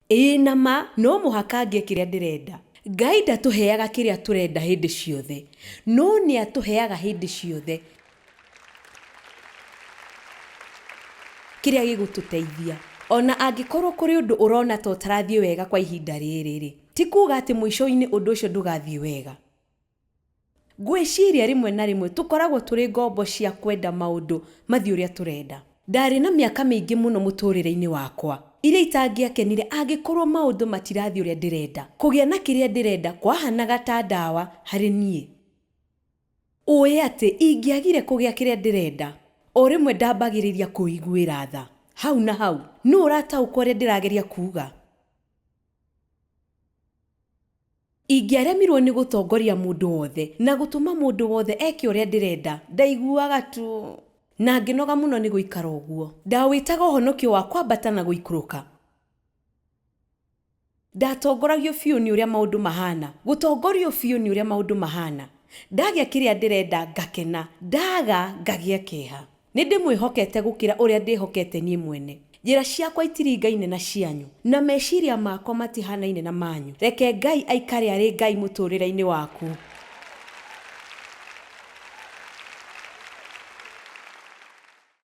Ĩĩ na ma no mũhaka ngĩe kĩrĩa ndĩrenda. Ngai ndatũheaga kĩrĩa tũrenda hĩndĩ ciothe, no nĩ atũheaga hĩndĩ ciothe kĩrĩa gĩgũtũteithia. O na angĩkorũo kũrĩ ũndũ ũrona ta ũtarathiĩ wega kwa ihinda rĩrĩ-rĩ, ti kuuga atĩ mũico-inĩ ũndũ ũcio ndũgathiĩ wega. Ngwĩciria rĩmwe na rĩmwe tũkoragwo tũrĩ ngombo cia kwenda maũndũ mathiĩ ũrĩa tũrenda. Ndarĩ na mĩaka mĩingĩ mũno mũtũũrĩre-inĩ wakwa iria itangĩakenire angĩkorũo maũndũ matirathiĩ ũrĩa ndĩrenda. Kũgĩa na kĩrĩa ndĩrenda kwahanaga ta ndawa harĩ niĩ. Ũĩ atĩ ingĩagire kũgĩa kĩrĩa ndĩrenda, o rĩmwe ndambagĩrĩria kwĩiguĩra tha hau na hau. Nũũ ũrataũkwo ũrĩa ndĩrageria kuuga? Ingĩaremirwo nĩ gũtongoria mũndũ wothe na gũtũma mũndũ wothe eke ũrĩa ndĩrenda, ndaiguaga tu na ngĩnoga mũno nĩ gũikara ũguo. Ndawĩtaga ũhonokio wa kwambata na gũikũrũka. Ndatongoragio biũ nĩ ũrĩa maũndũ mahana, gũtongorio biũ nĩ ũrĩa maũndũ mahana. Ndagĩa kĩrĩa ndĩrenda ngakena, ndaga ngagĩa kĩeha. Nĩ ndĩmwĩhokete gũkĩra ũrĩa ndĩhokete niĩ mwene. Njĩra ciakwa itiringaine na cianyu, na meciria makwa matihanaine na manyu. Reke Ngai aikare arĩ Ngai mũtũũrĩre-inĩ waku.